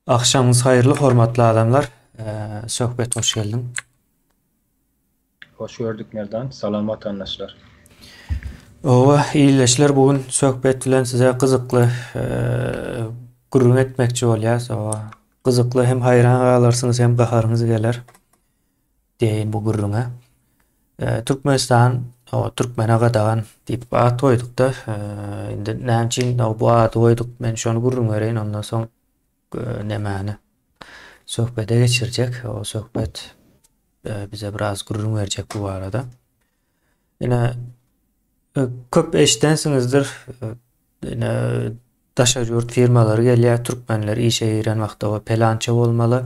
Agşamyňyz haýyrly hormatly adamlar. Söhbet hoş geldiň. Hoş gördük Merdan. Salam watandaşlar. Owa, ildeşler bu gün söhbet bilen size gyzykly gürrüň etmekçi bolýas. Owa, gyzykly hem haýran galarsyňyz hem gaharyňyz geler diýeýin bu gürrüňe. Türkmenistan o türkmene gadagan diýip at goýduk-da. Indi näme üçin bu ady goýduk men şony gürrüň bereýin ondan soň nemäni söhbede geçirjek. O söhbet bize biraz gürrüň berjek bu barada. Ine köp eşidensiňizdir. Ine daşary ýurt firmalary gelýär, türkmenler işe giren wagtda o pelança bolmaly.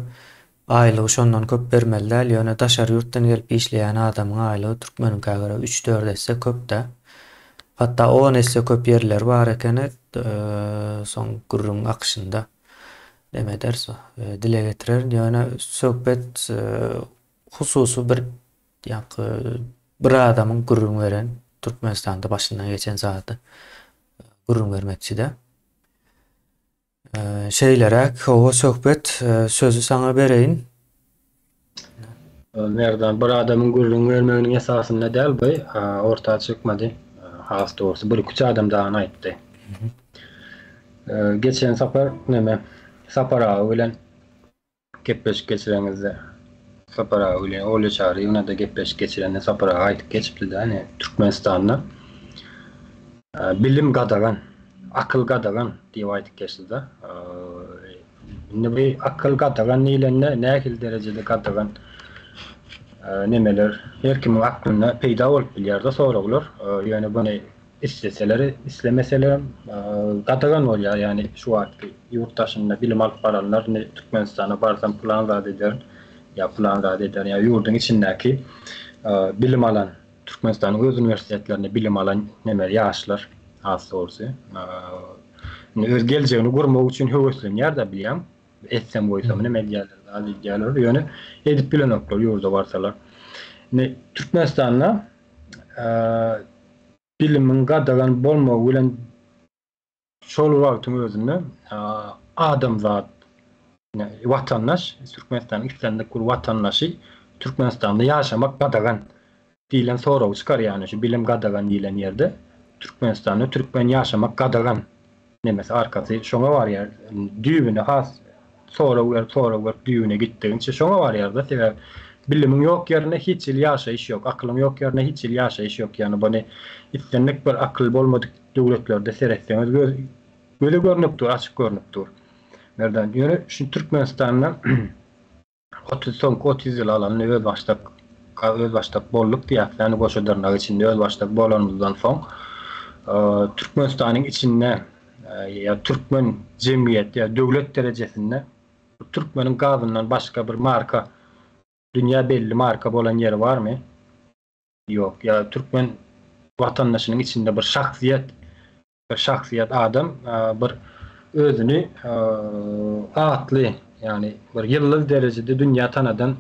Aýlygy şondan köp bermeli däl, ýöne daşary ýurtdan gelip işleýän adamyň aýlygy türkmeniňkä görä üç-dört esse köp-dä. Hatda on esse köp ýerleri bar ekeni, soň gürrüň akyşynda neme ederis, dile getirerin. Ýöne söhbet hususy bir ýaňky bir adamyň gürrüň beren Türkmenistanda başyndan geçen zady gürrüň bermekçi-de. Şeýleräk, hawa söhbet, sözi saňa bereýin. Merdan, bir adamyň gürrüň bermeginiň esasynda däl bu, orta çykmady. Has dogrusy, bir-iki-üç adam dagyny aýtdy. Geçen sapar neme, Sapar aga bilen Gepleşik geçireňizde Sapar aga bilen Olýa Çaryýewna-da gepleşik geçirende Sapar aga aýdyp geçipdi-de, ine, Türkmenistanda bilim gadagan, akyl gadagan diýip aýdyp geçdi-de. Indi bu akyl gadagan diýlende nähili derejede gadagan nemeler her kimiň aklynda peýda bolup bilýär-de soraglar. Ýöne buny Isleseler, islemeselerem gadagan bolýar, ýagny şu wagtky ýurt daşynda bilim alyp baranlar indi Türkmenistana barsam pylan zat ederin ýa pylan zat ederin ýa ýurduň içindäki bilim alan Türkmenistanyň öz uniwersitetlerinde bilim alan neme ýaşlar has dogrusy indi öz geljegini gurmak üçin höweslenýär-de bilýäň etsem goýsam neme edýärler zat edýärler ýöne edip bilenoklar ýurda barsalar. Indi Türkmenistanda Bilimiň gadagan bolmagy bilen şol wagtyň özünde adamzat, watandaş, Türkmenistanyň islendik bir watandaşy Türkmenistanda ýaşamak gadagan diýlen soragy çykar, ýagny şu bilim gadagan diýlen ýerde Türkmenistanda türkmen ýaşamak gadagan Nemesi arkasy şoňa barýar. Düýbüne has sorag berip, sorag berip düýbüne gitdigiňçe şoňa barýar-da. Sebäbi bilimiň ýok ýerinde hiç hili ýaşaýyş ýok. Akylyň ýok ýerinde hiç hili ýaşaýyş ýok. Ýagny buny islendik bir akyly bolmadyk döwletlerde seretseňiz göz göze görnüp dur, açyk görnüp dur. Merdan, ýöne şu Türkmenistanda 30 soňky 30 ýyl alanda özbaşdak özbaşdak bolduk diýýäs, ýagny goşa dyrnak içinde özbaşdak bolanymyzdan soň Türkmenistanyň içinde ýa türkmen jemgyýet ýa döwlet derejesinde türkmeniň gazyndan başga bir marka dünýä belli marka bolan ýeri barmy? Ýok. Ýa türkmen watandaşynyň içinde bir şahsyýet bir şahsyýet adam bir özüni atly, ýagny bir ýyldyz derejede dünýä tanadan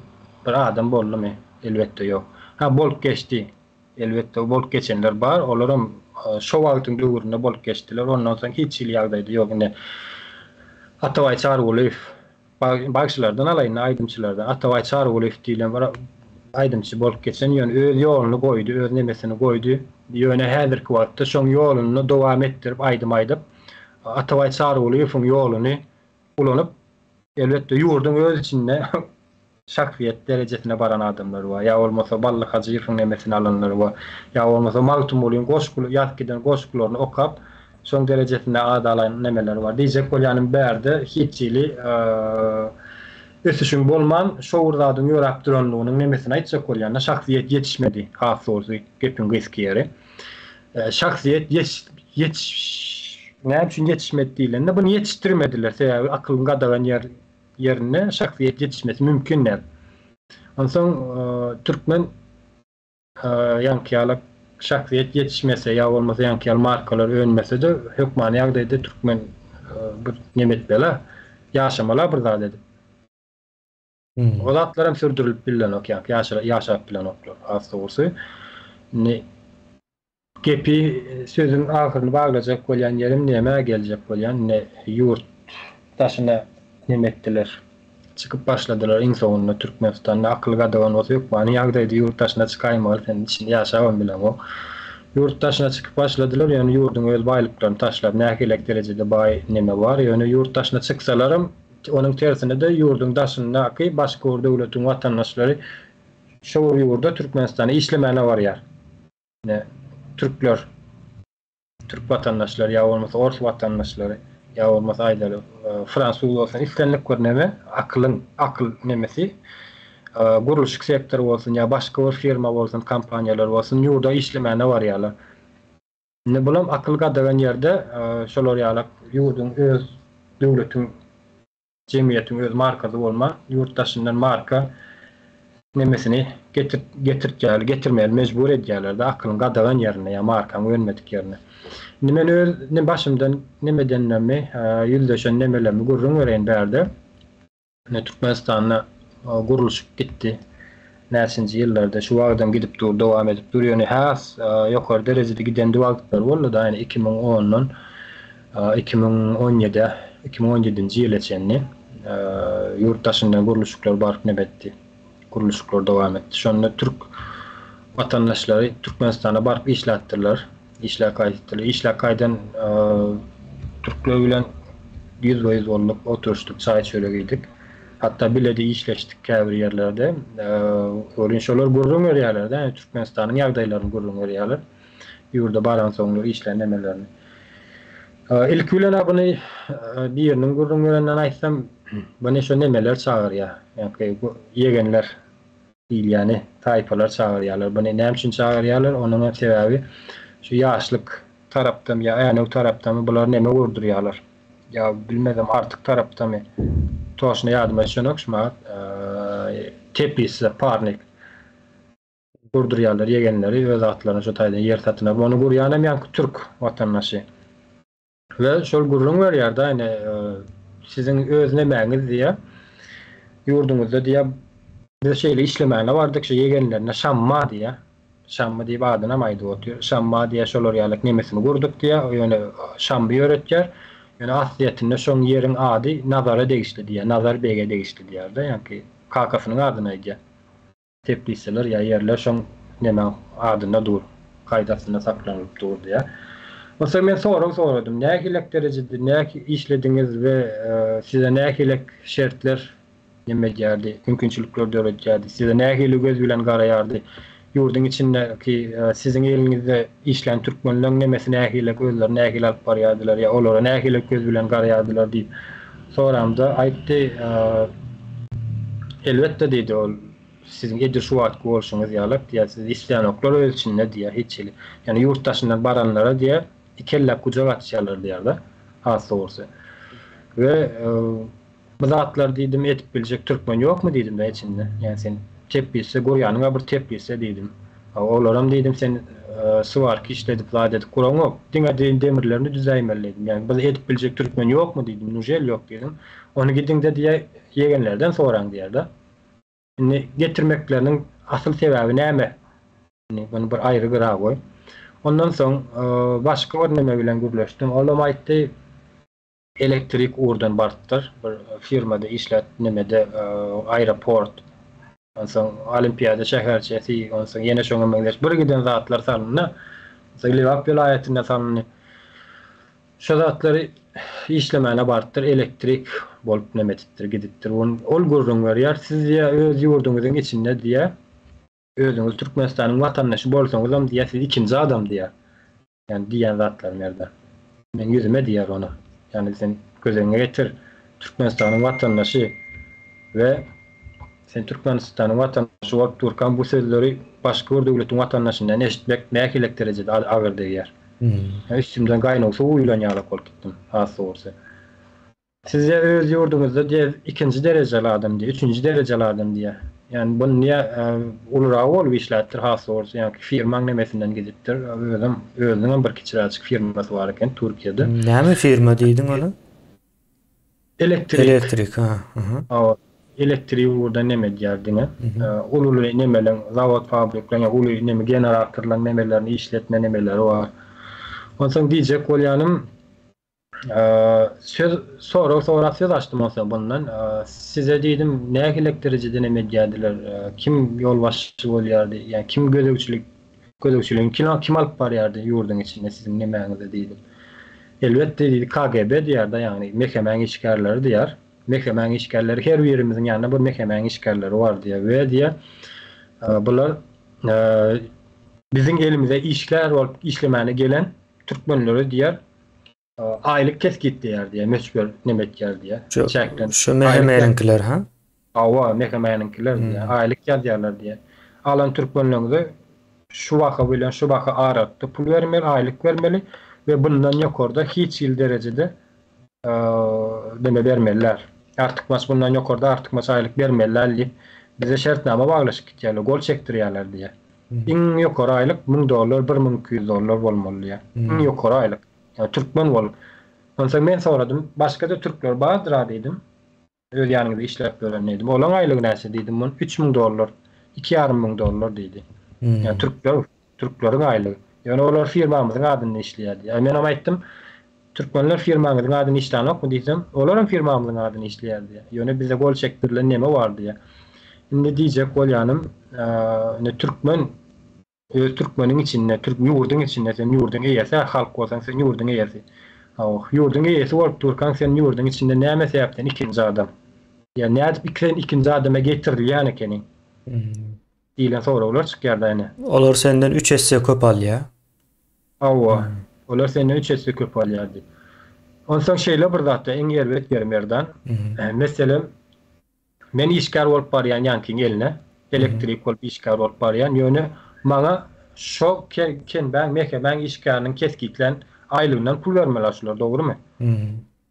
bir adam boldumy? Elbetde ýok. Ha bolup geçdi. Elbetde bolup geçenler bar. Olaram şo wagtyň döwründe bolup geçdiler. Ondan soň hiç hili ýagdaýda ýok. Indi Atabaý Çarygulyýew Bagşylardan alaýyn, aýdymçylardan. Atabaý Çarygulyýew diýlen bir aýdymçy bolup geçen, ýöne öz ýoluny goýdy, öz nemesini goýdy. Ýöne häzirki wagtda şoň ýoluny dowam etdirip aýdym aýdyp, Atabaý Çarygulyýewiň ýoluny ulanyp, elbetde ýurduň öz içinde şahsyýet derejesine baran adamlar bar. Ýa bolmasa Bally Hajyýewiň nemesini alanlar bar. Ýa bolmasa Magtymgulyň goşguly ýazyp giden goşgularyny okap, şoň derejesinde ad alan nemeler bar. Diýjek bolýanym bärde hiç hili ösüşiň bolman şo bir zadyň ýöräp duranlygynyň nemesini aýtjak bolýan-da, şahsyýet ýetişmedi has dogrusy gepiň gysga ýeri. Şahsyýet ýetiş näme üçin ýetişmedi diýlende buny ýetişdirmediler sebäbi akylyň gadagan ýer ýerinde şahsyýet ýetişmesi mümkin däl. Onsoň türkmen ýaňky ýaly şahsyýet ýetişmese ýa bolmasa ýaňky ýaly markalar önmese-de hökmany ýagdaýda türkmen bir neme etmeli, ýaşamaly bir zat edip. O zatlar hem sürdürilip bilenok ýaňky ýaşap bilenoklar has dogrusy. Indi Gepi sözüň ahyryny baglajak bolýan ýerim nämä geljek bolýan indi ýurt daşyna. neme etdiler. Çykyp başladylar iň soňunda Türkmenistanda akyl gadagan bolsa hökmany ýagdaýda ýurt daşyna çykaýmaly sen içinde ýaşabam bileňok. Ýurt daşyna çykyp başladylar ýöne ýurduň öz baýlyklaryny taşlap nähilek derejede baý neme bar ýöne ýurt daşyna çyksalaram onuň tersine-de ýurduň daşyndaky başga bir döwletiň watandaşlary şo bir ýurda Türkmenistana işlemäne barýar. Ine türkler. Türk watandaşlary ýa bolmasa ors watandaşlary ýa bolmasa aýdaly fransuz bolsun islendik bir neme akylyň akyl nemesi gurluşyk sektory bolsun ýa başga bir firma bolsun kompaniýalar bolsun ýurda işlemäne barýarlar. Indi bulam akyl gadagan ýerde şolar ýalak ýurduň öz döwletiň Jemgyýetiň öz markasy bolman, ýurt daşyndan marka nemesini getirtýärler, getirmeli mejbur edýärler-de akylyň gadagan ýerinde ýa markaň önmedik ýerinde. Indi men öz başymdan neme edenlerimi, ýüzleşen nemelerimi gürrüň bereýin bärde. Ine Türkmenistanda gurluşyk gitdi. Näçinji ýyllarda şu wagtam gidip dur, dowam edip dur. Ýöne has ýokary derejede gidendi wagtlar boldy-da, ýani 2010-dan 2017-ä, 2017-nji ýyla çenli ýurt daşyndan gurluşyklar baryp neme etdi. Gurluşyklar dowam etdi. Şonda türk watandaşlary Türkmenistana baryp işläpdirler. Işläp gaýdypdyrlar. Işläp gaýdan türkler bilen ýüzbe-ýüz bolduk, oturyşdyk, çaý-çörek iýdik. Hatda bile-de işleşdik käbir ýerlerde. Welin şolar gürrüň berýärler-de, ýagny Türkmenistanyň ýagdaýlaryny gürrüň berýärler. Ýurda baransoňlar işlän nemelerini. Ilki bilen-ä buny biriniň gürrüň bereninden aýtsam, buny şo nemeler çagyrýar, ýagny ýegenler. Diýilýäni taýpalar çagyrýarlar. Buny näme üçin çagyrýarlar? Onuň hem sebäbi şu ýaşlyk tarapdamy ýa Änew tarapdamy bular neme gurdurýarlar. Ýa bilmezem Artyk tarapdamy toşna ýadyma düşenok şu magat. Teplisa, parnik gurdurýarlar ýegenleri öz atlaryna şo taýdan ýer satyn alyp. Ony gurýan hem ýaňky türk watandaşy. We şol gürrüň berýär-de, ine, siziň öz nemäňiz diýýär, ýurduňyzda diýýär, biz şeýle işlemäne bardyk, şu ýegenlerine Şamma diýýär. Şamma diýip adynam aýdyp otyr. Şamma diýýär, şolar ýalyk nemesini gurduk diýýär, ýöne Şammy ýöretýär. Ýöne aslyýetinde şoň ýeriň ady Nazara degişli diýýär, Nazar bege degişli diýýär-de, ýaňky kakasynyň adyny aýdýar. Teplisalar ýa ýerler şoň nemäň adynda dur, gaýda astynda saklanylyp dur diýýär. Onsoň men sorag soradym, nähilek derejede nähili işlediňiz we size nähilek şertler neme edýärdi, mümkinçilikler döredýärdi, size nähili göz bilen garaýardy, ýurduň içindäki siziň eliňizde işlän türkmenleň nemesi nähilek, özlerini nähili alyp barýardylar ýa olara nähilek göz bilen garaýardylar diýip soramda aýtdy, Elbetde diýdi ol, siziň edil şu wagtky bolşuňyz ýalak diýýär, sizi islänoklar öz içinde diýýär hiç hili. Ýagny ýurt daşyndan baranlara diýýär, iki elläp gujak açýarlar diýýär-de, has dogrusy. We bu zatlary diýdim edip biljek türkmen ýokmy diýdim-de içinde. Ýagny sen teplisa gurýanyň-a bir teplisa diýdim. Olaram diýdim sen swarka işledip zat edip guraňok. Diňe demirlerini düzäýmeli diýdim. Ýagny biz edip biljek türkmen ýokmy diýdim. Nužel ýok diýdim. Ony gidiňde diýýär ýegenlerden soraň diýýär-de. Indi getirmekleriniň asyl sebäbi näme? Indi muny bir aýry gyra goý. Ondan soň başga bir neme bilen gürleşdim. Olam aýtdy, elektrik ugurdan barypdyr. Bir firmada işläp nemede aeroport, onsoň Olimpiada şäherçesi, onsoň ýene şoňa meňzeş bir giden zatlar salyndy. Onsoň Lebap welaýatynda salyndy. Şo zatlary işlemäne barypdyr, elektrik bolup neme edipdir, gidipdir. Ol gürrüň berýär, siz diýýär, öz ýurduňyzyň içinde diýýär, özüňiz Türkmenistanyň watandaşy bolsaňyzam diýýär, siz ikinji adam diýýär. Ýagny diýýän zatlaryny ýerde. Meň ýüzüme diýýär ony. Ýagny sen göz öňüňe getir, Türkmenistanyň watandaşy we sen Türkmenistanyň watandaşy bolup durkaň bu sözleri başga bir döwletiň watandaşyndan eşitmek nähilek derejede agyr degýär. Üstümden gaýnag suw guýlan ýalak bolup gitdim, has dogrusy. Siz-de öz ýurduňyzda diýe ikinji derejeli adam diýe, üçünji derejeli adam diýe. Ýagny bu niýe uluragy bolup işläpdir has dogrusy, ýagny firmaň nemesinden gidipdir. Özem, özüniňem bir kiçiräjik firmasy bar eken Türkiýede. Näme firma diýdiň ony? Elektrik. Elektrik, ha. Hawa. Elektrik ugurdan neme edýär diňe. Uly-uly nemeleň, zawod fabrikleriň ýa uly neme generatorlaryň nemelerini işletme nemeleri bar. Onsoň diýjek bolýanym. Söz sorag sorap söz açdym onsoň bundan. Size diýdim, nähilek derejede neme edýärdiler, kim ýolbaşçy bolýardy, ýa kim gözegçilik gözegçiligini kim kim alyp barýardy ýurduň içinde siziň nemäňize diýdim. Elbetde diýdi, KGB diýýär-de, ýagny MHM-iň işgärleri diýýär. MHM-iň işgärleri her birimiziň ýanynda bir MHM-iň işgärleri bar diýýär we diýýär, bular biziň elimize işgär bolup işlemäne gelen türkmenleri diýýär, aýlyk kesgitleýär diýýär, möçber neme etýär diýýär. Çäklen. Şu MHM-niňkiler ha? Hawa, MHM-niňkiler diýýär. Aýlyk ýazýarlar diýýär. Alan türkmenleriňize şu baha bilen şu baha aralykda pul bermeli, aýlyk bermeli we bundan ýokarda hiç hili derejede neme bermeliler. Artykmaç bundan ýokarda artykmaç aýlyk bermeliler diýip, bize şertnama baglaşyp gitýärler, gol çekdirýärler diýýär. Iň ýokary aýlyk 1000 dollar, 1200 dollar bolmaly diýýär. Iň ýokary aýlyk. Ýa türkmen bolup. Onsoň men soradym, başga-da türkler bardyr-a diýdim. Öz ýanyňyzda işläp ýören diýdim. Olaň aýlygy näçe diýdim. Mun 3000 dollar, 2,5 müň dollar diýdi. Ýa türkler, türkleriň aýlygy. Ýöne olar firmamyzyň adynda işleýär diýýär. Menem aýtdym, Türkmenler firmaňyzyň adyna işlänokmy diýsem, olaram firmamyzyň adyna işleýär diýýär. Ýöne bize gol çekdirilen neme bar diýýär. Indi diýjek bolýanym, indi türkmen öz türkmeniň içinde, türk ýurduň içinde sen ýurduň eýesi halk bolsaň sen ýurduň eýesi. Hawa, ýurduň eýesi bolup durkaň sen ýurduň içinde näme sebäpden ikinji adam? Ýa nädip sen ikinji adama getirilýän ekeniň? Diýlen soraglar çykýar-da ine. Olar senden üç esse köp alýar. Hawa, olar senden üç esse köp alýar diýip. Onsoň şeýle bir zat-da, iň erbet ýeri Merdan. Meselem, men işgär bolup barýan ýaňkyň eline, elektrik bolup işgär bolup barýan, ýöne maňa şo kenbäň, mehemäň işgäriniň kesgitlän aýlygyndan pul bermeli şular, dogrumy?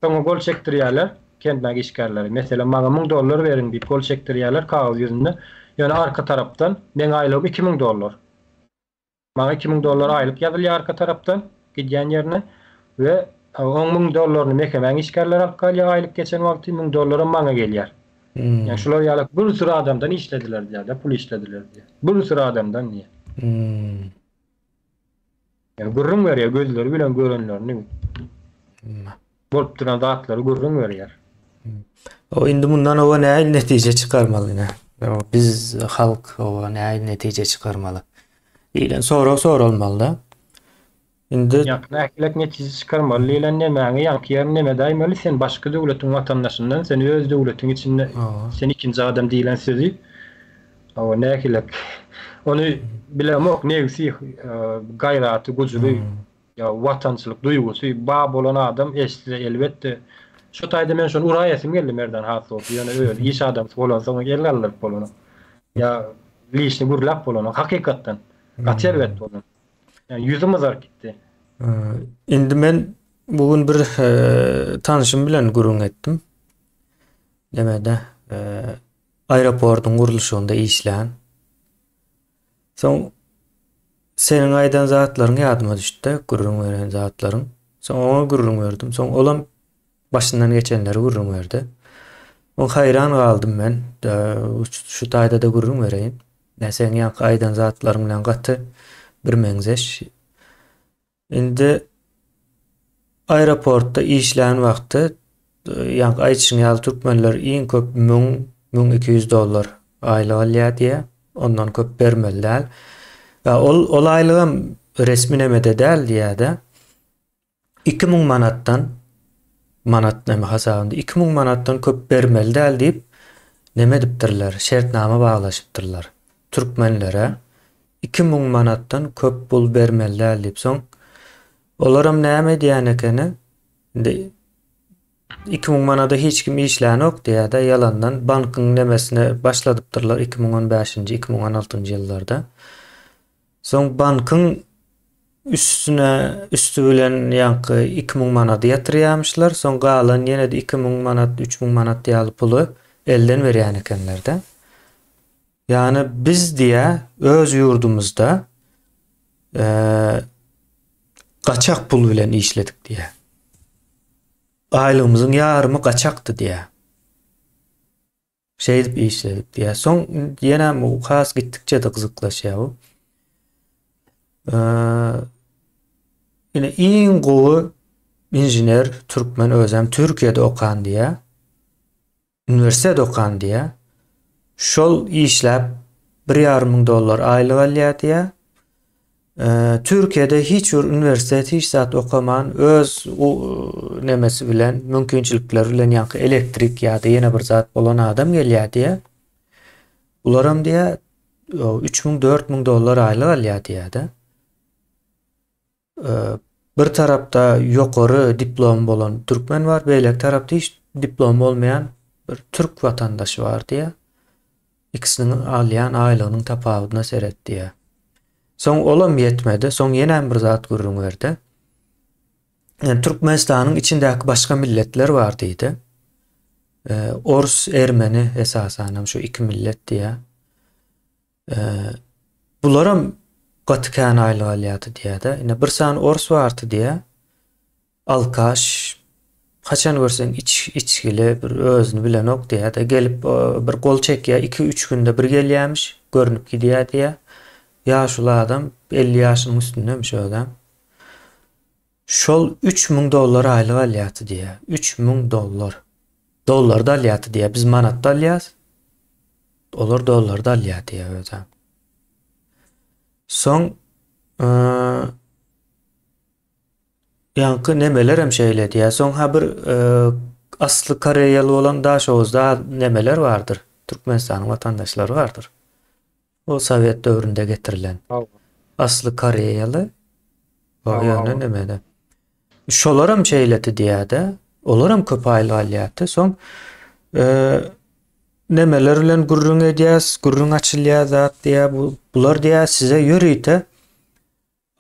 Soňa gol çekdirýärler, kenbäň işgärleri. Meselem, maňa 1000 dollar beriň diýip gol çekdirýärler kagyz ýüzünde. Ýöne arka tarapdan meň aýlygym 2000 dollar. Maňa 2000 dollar aýlyk ýazylýar arka tarapdan, gidýän ýerine we oň 1000 dollaryny mekemäň işgärleri alyp galýar aýlyk geçen wagty, 1000 dollaram maňa gelýär. Ýani şular ýaly bir sürü adamdan işlediler diýýär-de, pul işlediler diýýär. Bir sürü adamdan diýýär. Ýani gürrüň berýär gözleri bilen görenlerini. Bolup duran zatlary gürrüň berýär. O indi mundan owa nähili netije çykarmaly ine? Biz halk owa nähili netije çykarmaly? Diýlen sorag soralmaly-da. Indi Ýa nähili netije çykarmaly diýlen nemäňi ýaňky ýerini neme edäýmeli sen başga döwletiň watandaşyndan sen öz döwletiň içinde sen ikinji adam diýlen sözi hawa nähili ony bilemok nebsi gaýraty gujury Ýa watançylyk duýgusy ba bolan adam eşitse elbetde şo taýda men şony uraýasym geldi Merdan has dogrusy ýöne özi iş adamsy bolansoň el galdyryp bolanok. Ýa lişni gürläp bolanok hakykatdan. Gaty erbet bolan. Ýa ýüzüm gyzaryp gitdi. Indi men bu gün bir tanşym bilen gürrüň etdim. Nemede aeroportyň gurluşygynda işlän. Soň seniň aýdan zatlaryň ýadyma düşdi-de, gürrüň beren zatlaryň. Soň oňa gürrüň berdim. Soň olam başyndan geçenleri gürrüň berdi. Oň haýran galdym men. Şu taýda-da gürrüň bereýin. Ýa seň ýaňky aýdan zatlaryň bilen gaty birmeňzeş. Indi aeroportda işlän wagty ýaňky aýdyşyň ýaly türkmenler iň köp 1000, 1200 dollar aýlyk alýar diýýär. Ondan köp bermeli däl. Ýa ol ol aýlygam resmi nemede däl diýýär-de. 2000 manatdan manat näme hasabynda 2000 manatdan köp bermeli däl diýip neme edipdirler, şertnama baglaşypdyrlar türkmenlere. 2000 manatdan köp pul bermeli däl diýip. Soň olaram näme edýän ekeni? Indi 2000 manada hiç kim işlänok diýýär-de, ýalandan bankyň nemesine başladypdyrlar 2015-nji, 2016-njy ýyllarda. Soň bankyň üstüne üsti bilen ýaňky 2000 manady ýatyrýarmyşlar. Soň galan ýene-de 2000 manat, 3000 manat ýaly puly elden berýän ekenler-de. Ýagny biz diýä öz ýurdumyzda gaçak pul bilen işledik diýä. Aýlygymyzyň ýarymy gaçakdy diýä. Şeýdip işledik diýä. Soň ýene bu has gitdikçe-de gyzyklaşýar bu. Ine iň gowy. Inžener türkmen özem Türkiýede okan diýýär. Uniwersitet okan diýýär. Şol işläp bir ýarym müň dollar aýlyk alýar diýýär. Türkiýede hiç bir uniwersitet hiç zat okaman öz nemesi bilen mümkinçilikleri bilen ýaňky elektrik ýa-da ýene bir zat bolan adam gelýär diýýär. Bularam diýýär 3000 4000 dollar aýlyk alýar diýýär-de. Bir tarapda ýokary diplomy bolan türkmen bar, beýleki tarapda hiç diplomy bolmaýan bir türk watandaşy bar diýýär. Ikisiniň alýan aýlygynyň tapawudyna seret diýýär. Soň olam ýetmedi, soň ýenem bir zat gürrüň berdi. Yani Türkmenistanyň içindäki başga milletler bar diýdi. Ors, ermeni esasanam şu iki millet diýýär. Bularam gaty kän aýlyk alýardy diýýär-de. Ine bir sany ors bardy diýýär. Alkaş, haçan görseň iç, içgili, bir özüni bilenok diýýär-de. Gelip bir gol çekýär, iki-üç günde bir gelýärmiş, görnüp gidýär diýýär. Ýaşuly adam, 50 ýaşynyň üstündemiş özem. Şol 3000 dollar aýlyk alýardy diýýär. 3000 dollar. Dollarda alýardy diýýär. Biz manatda alýas. Olar dollarda alýar diýýär özem. Soň ýaňky nemeler hem şeýle diýýär. Soň ha bir asly koreýaly bolan Daşoguzda nemeler bardyr. Türkmenistanyň watandaşlary bardyr. O sowet döwründe getirilen. Asly koreýaly. O ýöne nemede. Şolaram şeýledi diýýärdi. Olaram köp aýlyk alýardy. Soň e, nemeler bilen gürrüň edýäs, gürrüň açylýar zat diýýär. Bu bular diýýär size ýörite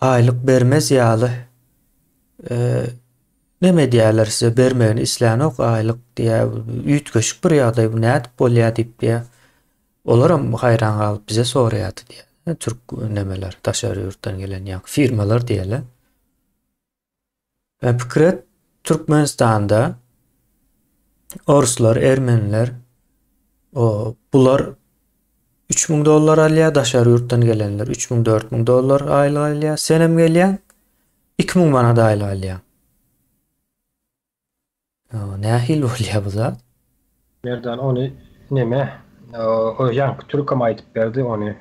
aýlyk bermez ýaly e, neme diýýärler size bermegini islänok aýlyk diýýär. Üýtgeşik bir ýagdaý bu nädip bolýar diýip diýýär. Olaram haýran galyp bize soraýardy diýýär. Türk nemeler, daşary ýurtdan gelen ýa firmalar diýeli. E, pikir et, Türkmenistanda orslar, ermeniler o bular 3000 dollar alýar, daşary ýurtdan gelenler 3000 4000 dollar aýlyk alýar. Senem gelýäň 2000 manat aýlyk alýaň. Nähili bolýar bu zat? Merdan ony neme o ýaňky türkem aýdyp berdi ony.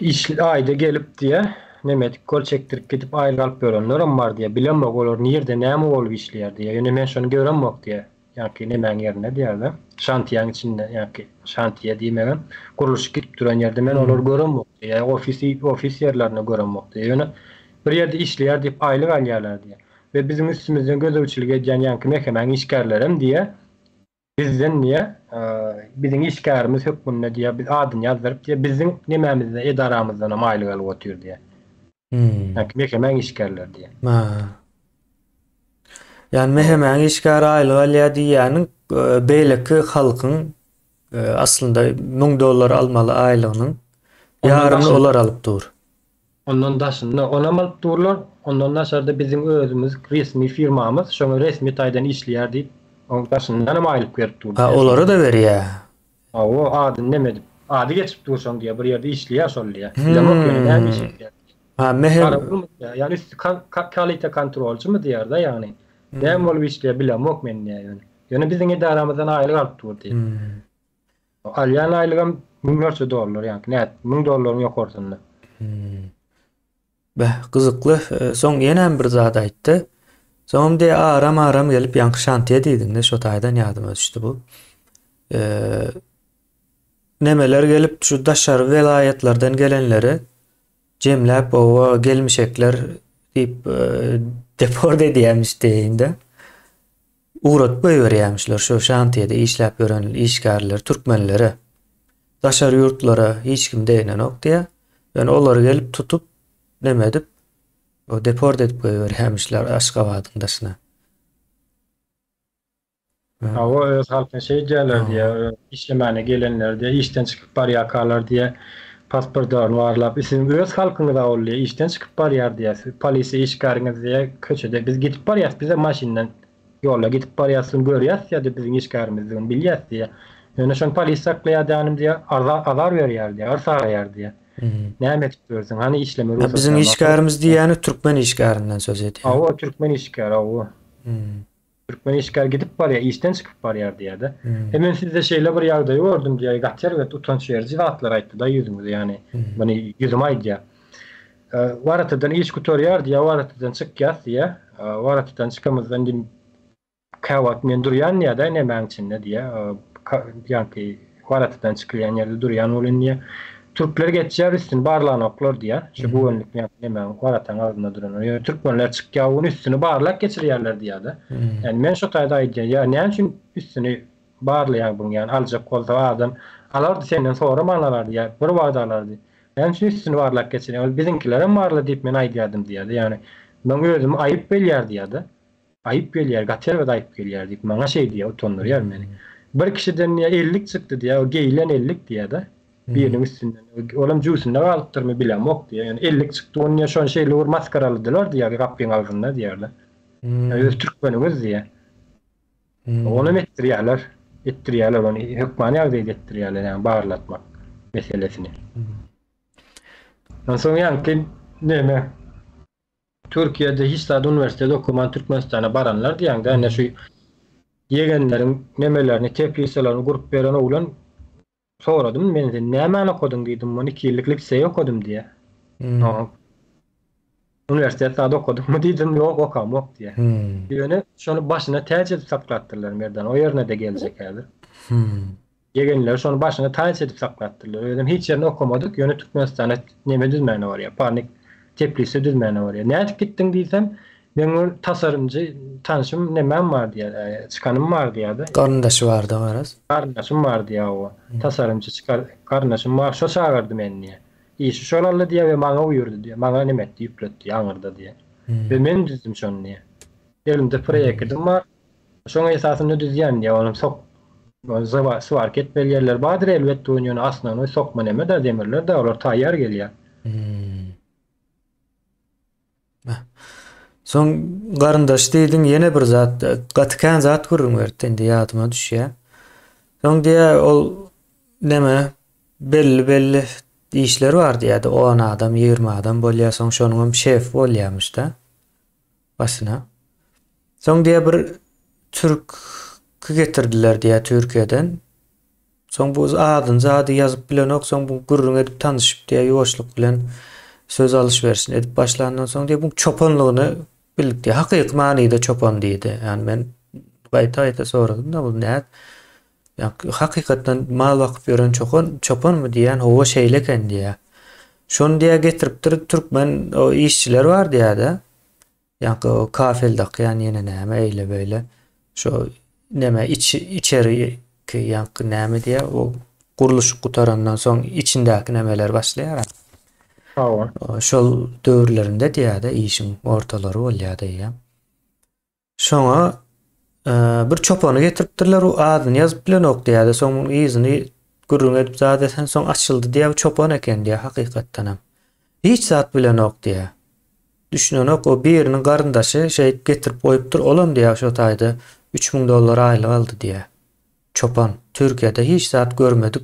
Iş aýda gelip diýe neme edip gol çekdirip gidip aýlyk alyp ýörenlerem bar diýe bilemok olar nirde näme bolup işleýär diýe ýöne men şony göremok diýe ýaňky nemäň ýerinde diýerde şantiýaň içinde ýaňky şantiýa diýmegem gurluşyk gidip duran ýerde men olary göremok diýe ofis ofis ýerlerinde göremok diýe ýöne Bir ýerde işleýär diýip aýlyk alýarlar diýýär. We biziň üstümizden gözegçilik edýän ýaňky mekemäň işgärlerem diýýär, bizden diýýär, biziň işgärimiz hökmünde diýýär, biz adyny ýazdyryp diýýär, biziň nemämizden, edaramyzdanam aýlyk alyp otyr diýýär. Ýaňky mekemäň işgärleri diýýär. Ha. Ýani mekemäň işgäri aýlyk alýar diýýäniň beýleki halkyň aslynda 1000 dollar almaly aýlygynyň ýarymyny olar alyp dur. Ondan daşynda onam alyp durlar, ondan daşarda biziň özümiz resmi firmamyz şoňa resmi taýdan işleýär diýip, oň daşyndanam aýlyk berip dur. Ha olara-da berýär. Hawa, adyny neme edip, ady geçip dur şoň diýýär, bir ýerde işleýär şol diýýär. Bilemok ýöne näme iş edýär. Ha mehem. Garawulmy diýýär, ýagny üsti kalite kontrolçymy diýýär-de ýagny. Näme bolup işleýär bilemok men diýýär ýöne. Ýöne biziň edaramyzdan aýlyk alyp dur diýýär. Alýan aýlygam müňlerçe dollar ýaňky nät, müň dollaryň ýokarsynda. Hmm. Beh, gyzykly. E, soň ýenem bir zat aýtdy. Soňam diýe aram-aram gelip ýaňky şantiýe diýdiňde şo taýdan ýadyma düşdi bu. E, nemeler gelip şu daşary welaýatlardan gelenleri jemläp oba gelmişekler diýip e, deport edýämiş diýende. Ugradyp goýberýämişler şu şantiýede işläp ýören işgärleri türkmenlere. Daşary ýurtlara hiç kim degenok diýýär. Ýöne olary gelip tutup neme edip deport edip goýberýämişler Aşgabadyň daşyna. Hawa öz halkyna şeý diýýärler diýýär, işlemäne gelenler diýýär, işden çykyp barýarkalar diýýär, pasportlaryny barlap, siziň öz halkyňyz-a ol diýýär, işden çykyp barýar diýýär, siz polisiýa işgäriňiz diýýär, köçede biz gidip barýas, bizem maşyndan Ýolda gidip barýasyn görýäs diýýär-de biziň işgärimizdigini bilýäs diýýär. Ýöne şony polis saklaýar dänim diýýär, azar berýär diýýär, yrsaraýar diýýär. Näme edip ýörsüň? Hany işleme rugsatnama? Biziň işgärimiz diýýäni türkmen işgärinden söz edýär. Hawa, türkmen işgäri, hawa. Türkmen işgär gidip barýar, işden çykyp barýar diýýär-de. E men sizde şeýle bir ýagdaýy gördüm diýýär, gaty erbet utanç beriji zatlar aýtdy-da ýüzüňize, ýagny muny ýüzüme aýdýar. Waratadan iş gutarýar diýýär, waratadan çykýas diýýär. Waratadan çykamyzda indi Käwagt men durýan diýýär-de nemäň içinde diýýär. Ýaňky waratadan çykylýan ýerde durýan bolýan diýýär. Türkler geçýär üstüni barlanoklar diýýär. Şu göwünlik ýaňky nemäň warataň agzynda duranlar. Ýöne türkmenler çykýar ony üstüni barlap geçirýärler diýýär-de. Ýani men şo taýda aýdýan, ýa näme üçin üstüni barlaýaň buň ýani aljak bolsa adam alardy senden soraman alardy ýa bir wagt alardy. Näme üçin üstüni barlap geçirýäň? Ol biziňkilerem barla diýip men aýdýardym diýýär-de. Ýani meň özümi aýyp bilýär diýýär-de. Aýyp gelýär, gaty erbet aýyp gelýär diýip, maňa şeý diýýär, utandyrýar meni. Bir kişiden diýýär, ellik çykdy diýýär, o geýilen ellik diýýär-de, biriniň üstünden. Olam jübüsinde galypdyrmy, bilemok diýýär. Ýöne ellik çykdy, ony diýýär, şony şeýle bir masgaraladylar diýýär, gapyň agzynda diýýär-de. Öz türkmeniňiz diýýär. Onam etdirýärler, etdirýärler ony, hökmany ýagdaýda etdirýärler, ýagny barlatmak meselesini. Onsoň ýaňky neme, Türkiýede hiç zat uniwersitet okaman Türkmenistana baranlar diýäňdä ine şu ýegenleriň nemelerini teplisalaryny gurup beren oglan soradym men sen nämäni okadyň diýdim 12 ýyllyk liseý okadym diýä. Uniwersitet zat okadyňmy diýdim ýok okamok diýä. Ýöne şony başyna täç edip saklapdyrlar Merdan o ýerine-de geljek häzir. Ýegenleri şony başyna taýç edip saklapdyrlar. Özem hiç ýerini okamadyk, ýöne Türkmenistana neme düzmäne barýar, parnik teplisa düzmäne barýar. Nädip gitdiň diýsem, meň bir tasarymjy tanşym nemem bar diýýär, çykanym bar diýýär-de. Garyndaşy bar-da garaz. Garyndaşym bar diýýär, hawa. Tasarymçy çykar, garyndaşym bar, şo çagyrdy meni diýýär. Işi şol aldy diýýär we maňa buýurdy diýýär, maňa neme etdi, ýükletdi diýýär, aňyrda diýýär. We men düzdüm şony diýýär. Elimde proýektim bar. Şoň esasynda düzýän diýýär, onuň sok swarka etmeli ýerleri bardyr elbetde, ony ýöne osnownoý sokma neme-de demirler-de, olar taýýar gelýär. Soň garyndaş diýdiň, ýene bir zat, gaty kän zat gürrüň berdi, indi ýadyma düşýär. Soň diýýär, ol neme belli-belli işler bar diýýär-de, on adam, 20 adam bolýar, soň şonuňam şefi bolýarmyş-da. Başyna. Soň diýýär bir türki getirdiler diýýär Türkiýeden. Soň bu adyny zady ýazyp bilenok, soň bu gürrüň edip tanyşyp diýýär ýuwaşlyk bilen söz alyş-berişini edip başlandan soň diýýär bu çopanlygyny bildik diýýär. Hakyky manyda çopan diýdi. Ýani men gaýta-gaýta soradym-da bu nä Ýa hakykatdan mal bakyp ýören çopan, çopanmy diýýän, hawa şeýle eken diýýär. Şony diýýär getiripdir türkmen o işçiler bar diýýär-de. Ýaňky o kafel dakýan ýene näme eýle beýle. Şo neme iç içeri ýaňky näme diýýär o gurluşyk gutarandan soň içindäki nemeler başlaýar. Hawa. Şol döwürlerinde diýýär-de işiň ortalary bolýar diýýär. Şoňa bir çopany getiripdirler, o adyny ýazyp bilenok diýýär-de, soň munuň yzyny gürrüň edip zat eden soň açyldy diýýär, bu çopan eken diýýär, hakykatdanam. Hiç zat bilenok diýýär. Düşünenok, o biriniň garyndaşy şeýdip getirip goýupdyr, olam diýýär şo taýda 3000 dollar aýlyk aldy diýýär. Çopan, Türkiýede hiç zat görmedik,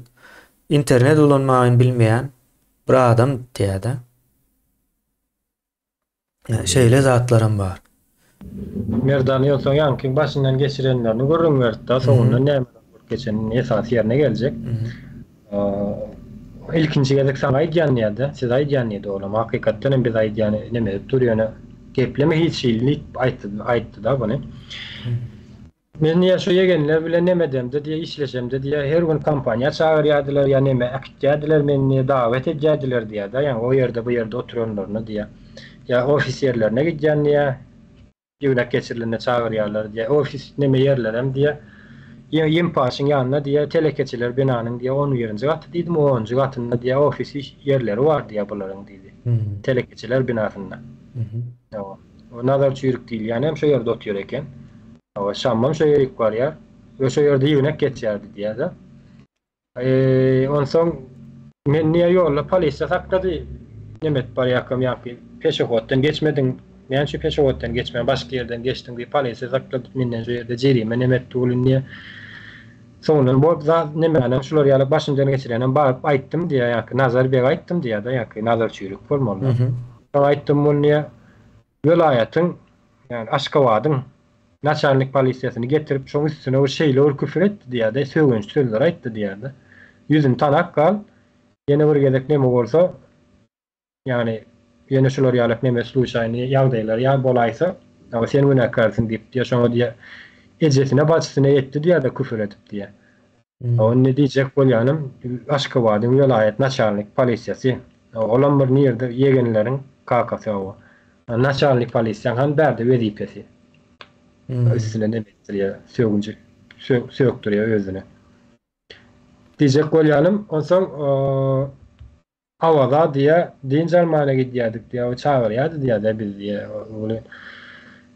internet ulanmagyny bilmeýän bir adam diýýär-de. Şeýle zatlaram bar. Merdan ýogsa ýaňky başyndan geçirenlerini gürrüň berdi-de, soňundan nämeler bolup geçenini esasy ýerine geljek. Ilkinji gezek saňa aýdýan diýýär-de, size aýdýan diýdi olam. Hakykatdan hem biz aýdýany neme edip dur ýöne gepleme hiç hili diýip aýtdy-da buny. Men diýýär, şu ýegenler bilen neme edemde diýýär, işleşemde diýýär, her gün kompaniýa çagyrýardylar ýa neme äkitýärdiler meni diýýär, dawet edýärdiler diýýär-de, ýagny o ýerde bu ýerde oturanlaryna diýýär. Ýa ofis ýerlerine gidýän diýýär, ýygnak geçirilende çagyrýarlar diýýär, ofis neme ýerlerem diýýär. Ýa Ýempaşyň ýanynda diýýär, telekeçiler binanyň diýýär, on birinji gaty diýdimi, onunjy gatynda diýýär, ofis iş ýerleri bar diýýär bularyň diýdi. Telekeçiler binasynda. Hawa. O Nazar çüýrük diýilýän hem şo ýerde otyr eken. Hawa, Şammam şo ýerik barýar we şo ýerde ýygnak geçýärdi diýýär-de. Eee, onsoň men niýe ýolda polisiýa saklady, neme edip barýarkam ýaňky peşehoddan geçmediň, näme üçin peşehoddan geçmän başga ýerden geçdiň diýip polisiýa saklady, menden şo ýerde jerime neme etdi welin diýýär. Soňundan bu zat nemänem şular ýaly başymdan geçirenem baryp aýtdym diýýär, ýaňky Nazar bege aýtdym diýýär-de, ýaňky Nazar Çüýrük bolmaly. Soň aýtdym muny diýýär, welaýatyň, ýagny Aşgabadyň naçalnik polisiýasyny getirip, şoň üstüne bir şeýle bir küfür etdi diýýär-de, sögünç sözler aýtdy diýýär-de. Ýüzüni tanap gal, ýene bir gezek neme bolsa, Ýagny, ýene şular ýalak neme sluçaýny ýagdaýlar ýa bolaýsa, hawa sen günäkärsiň diýip diýýär, şoňa diýýär, ejesine bajysyna ýetdi diýýär-de küfür edip diýýär. Hawa indi diýjek bolýanym, Aşgabadyň welaýat naçalnik polisiýasy, olam bir nirde ýegenleriň kakasy hawa. Naçalnik polisiýaň han bärde wezipesi. Üstüne neme etdirýär, sögünji sökdürýär özüne. Diýjek bolýanym, onsoň Awaza diýýä, dynç almana gidýädik diýýä, o çagyrýardy diýýä-de bizi diýýä. Ol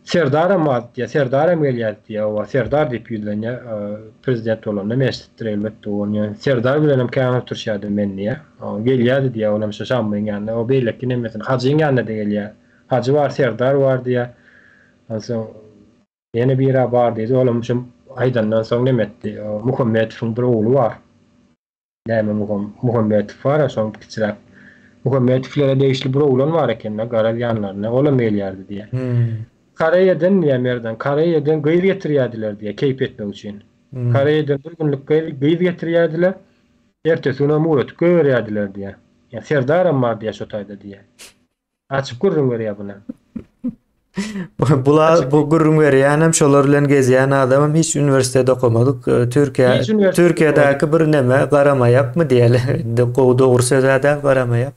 Serdaram bardy diýýä, Serdaram gelýärdi diýýä, oba Serdar diýip ýüzlenýär. Prezident bolanda men eşidipdir elbetde ony. Serdar bilenem kän oturyşýardym men diýýä. Gelýärdi diýýä, olam şo Şammyň ýanyna, o beýleki nemesini, Hajyň ýanyna-da gelýär. Hajy bar, Serdar bar diýýä. Onsoň ýene biri bar diýdi, olam şo aýdandan soň neme etdi, Muhammetowyň bir ogly bar. Näme Muhammetow bar-a şoň kiçiräk. Muhammetowlere degişli bir oglan bar eken-de, garaz ýanlarynda, olam gelýärdi diýýär. Koreýadan diýýär Merdan, Koreýadan gyz getirýärdiler diýýär, keýp etmek üçin. Koreýadan bir günlük gyz getirýärdiler, ertesi günem ugradyp goýberýärdiler diýýär. Ýa Serdaram bar diýýär şo taýda diýýär. Açyk gürrüň berýär buny. Bula bu gürrüň berýänem şolar bilen gezýän adamam hiç uniwersitet okamadyk. E, Türkiýe Türkiýedäki bir neme garamaýakmy diýeli. Indi gowy dogry söz-ä däl garamaýak.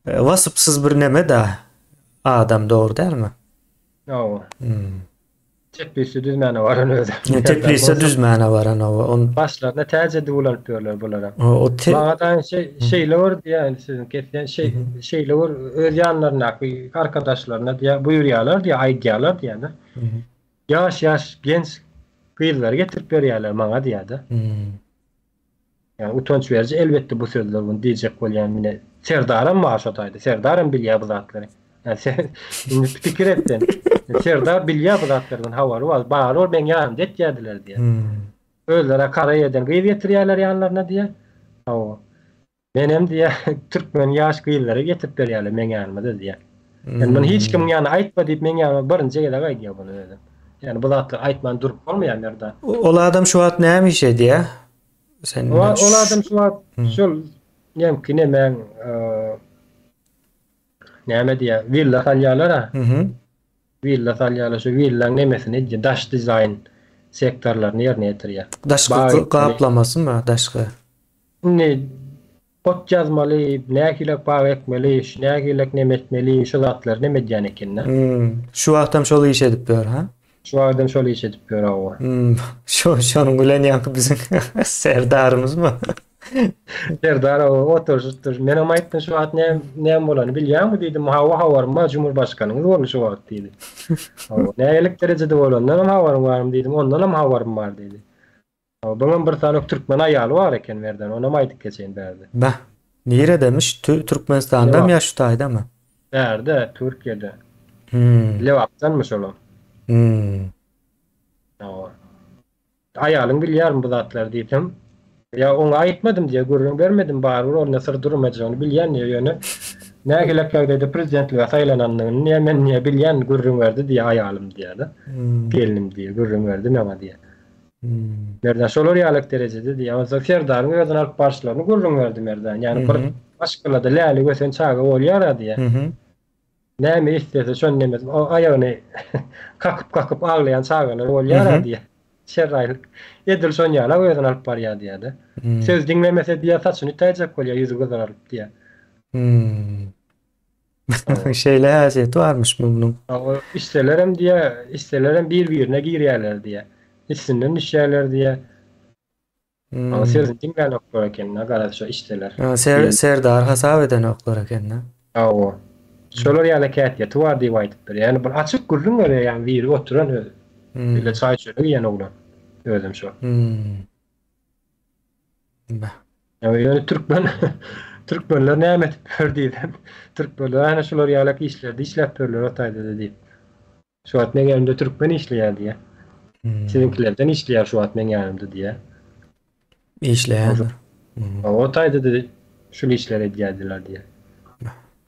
E, wasypsyz bir neme da adam dogry dälmi? Hawa. Hmm. Teplisa düzmäne baran özi. Teplisa düzmäne baran owa. On başlaryna täç edip ulanyp ýörler bulara. O te Maňa da şeý şeýle bir diýýär siziň kesýän şeý şeýle bir öz ýanlaryndaky arkadaşlaryna diýýär buýurýarlar diýýär aýdýarlar diýýär-de. Ýaş ýaş genç gyzlary getirip berýärler maňa diýýär-de. Ýagny utanç beriji elbetde bu sözler muny diýjek bolýan mine Serdaram bar şo taýda Serdaram bilýär bu zatlary. Ýani sen indi pikir et sen. Serdar bilýär bu zatlardan habary bar. Bary ol meň ýanymda etýärdiler diýýär. Özleri Koreýadan gyz getirýärler ýanlaryna diýýär. Hawa. Menem diýýär türkmen ýaş gyzlary getirip berýärler meň ýanyma-da diýýär. Ýani muny hiç kimiň ýanyna aýtma diýip meň ýanyma birinji gezek aýdýar muny özi. Ýani bu zatlary aýtman durup bolmaýar Merdan. Ol adam şu wagt näme iş edýär? Sen Ol adam şu wagt şol nemki nemäň näme diýýär willa salýarlar-a. Willa salýarlar şu willaň nemesini edýär daş dizaýn sektorlaryny ýerine ýetirýär. Daşky gaplamasymy daşky? Indi Ot ýazmaly, nähilek bag ekmeli, şu nähilek neme etmeli, şu zatlary neme edýän ekende. Hmm, şu wagtam şol iş edip ýör, ha? Şu wagtam şol iş edip ýör, hawa. Hmm, şo şonuň bilen ýaňky biziň serdarymyzmy? Serdar hawa, oturyşypdyr. Menem aýtdym, şu wagt näme näme bolany bilýäňmi diýdim. Hawa, habarym bar, Cumhurbaşkanyňyz boldy şu wagt diýdi. Hawa, nähilek derejede bolandanam habaryň barmy diýdim, ondanam habarym bar diýdi. Buňam bir sany türkmen aýaly bar eken Merdan, onam aýdyp geçeýin bärde. Beh, niredemiş? Türkmenistandamy ýa şu taýdamy? Bärde, Türkiýede. Hmm. Lebapdanmyş olam. Hmm. Hawa. Aýalyň bilýärmi bu zatlary diýsem, ýa oňa aýtmadym diýýär, gürrüň bermedim, barybir onda syr durmajagyny bilýän diýýär, ýöne nähilek ýagdaýda prezidentlige saýlanandygyny diýýär, men diýýär bilýän, gürrüň berdi diýýär aýalym diýýär-de. Gelnim diýýär, gürrüň berdi maňa diýýär. Merdan şolar ýalyk derejede diýýär. Onsoň Serdaryň özüni alyp baryşlaryny gürrüň berdi Merdan. Ýagny bir maşgalada lälik ösen çaga bolýar-a diýýär. Näme islese şony neme o aýagyny kakyp-kakyp aglaýan çagalar bolýar-a diýýär. Şerraýlyk edil şon ýalak özüni alyp barýar diýýär-de. Söz diňlemese diýýär saçyny ütäýjek bolýar ýüzi gyzaryp diýýär. Şeýle häsiýeti barmyşmy munuň? Hawa, içselerem diýýär, içselerem bir-birine girýärler diýýär. Üstünden düşýärler diýýär. Hawa, sözüni diňlänoklar eken-de, garaz şo içseler. Ser, serdar hasap edenoklar eken-de. Hawa. Şolar ýaly häsiýeti bar diýip aýdypdyr. Ýagny bir açyk gürrüň berýär, ýagny biri oturan özi. Bile çaý-çörek iýen oglan. Özem şol. Bah. Ýöne türkmen türkmenler näme edip ýör diýsem, türkmenler ana şular ýalak işlerde işläp ýörler o taýda-da diýip. Şu wagt meň ýanymda türkmen işleýär diýýär. Siziňkilerden işleýär şu wagt meň ýanymda diýýär. Işleýändir. O taýda-da şul işleri edýärdiler diýýär.